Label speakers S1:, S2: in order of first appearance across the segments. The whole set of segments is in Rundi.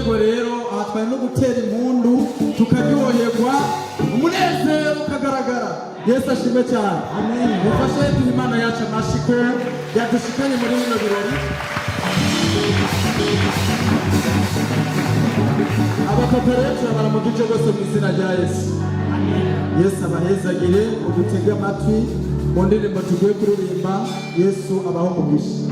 S1: Turyoherwe rero, aha twari no gutera impundu tukaryoherwa, umunezero ukagaragara. Yesu ashimwe cyane. Mufashe duhe Imana yacu amashyi ko yadushikanye muri bino birori. Abapapa rero turabaramukije rwose mu izina rya Yesu. Yesu abahezagire. Udutege amatwi mu ndirimbo tugiye kuririmba. Yesu abaho umugisha.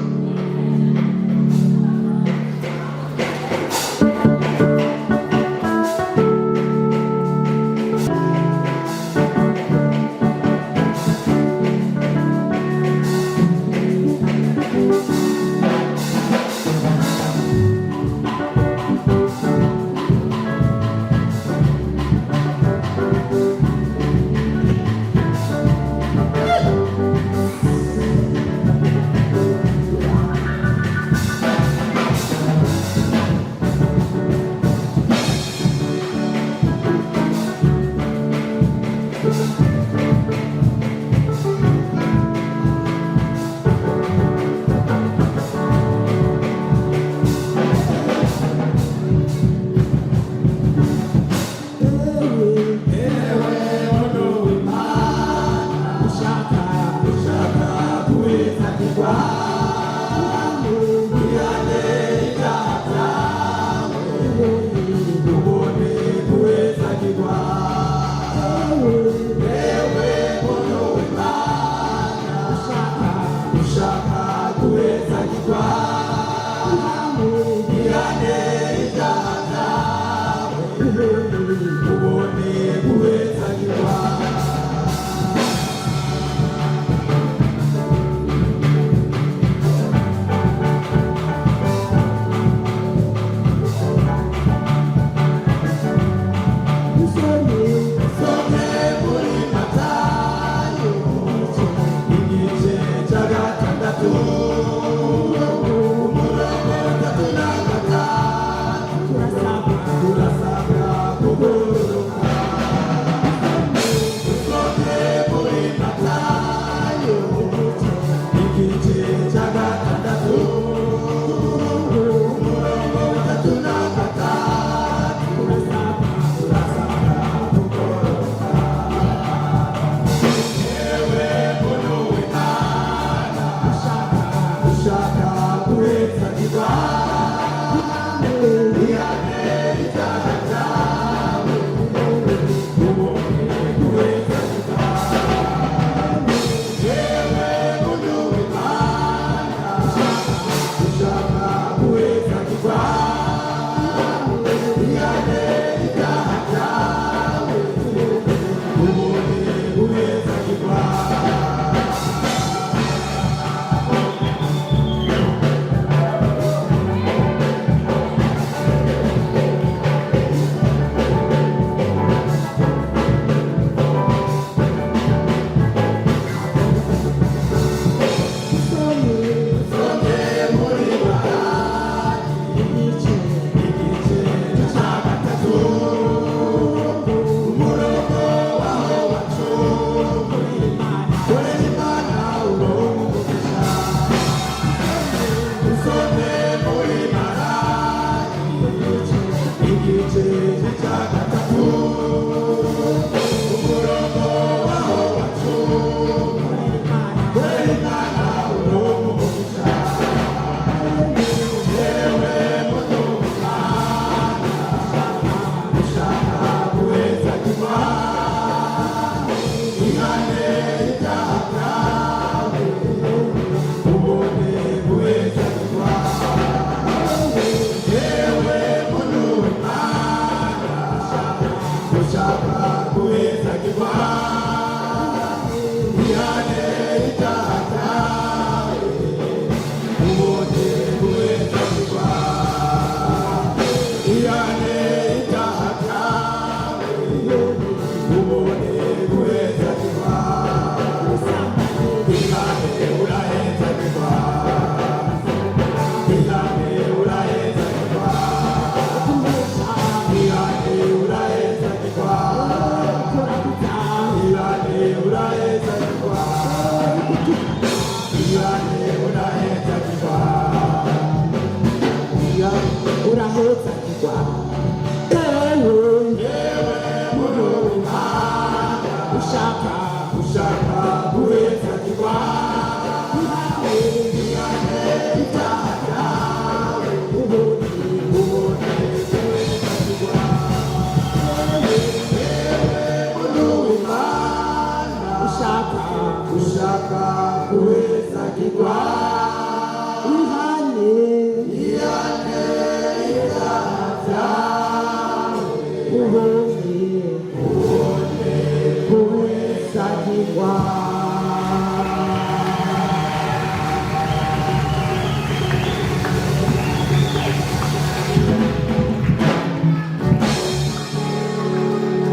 S1: Ewe muntu w'Imana, ushaka ushaka guhezagirwa, ihane ibyaha byawe, ubone ubone guhezagirwa. Muntu w'Imana, ushaka ushaka guhezagirwa, ihane ihane ibyaha byawe, ubone ubone guhezagirwa.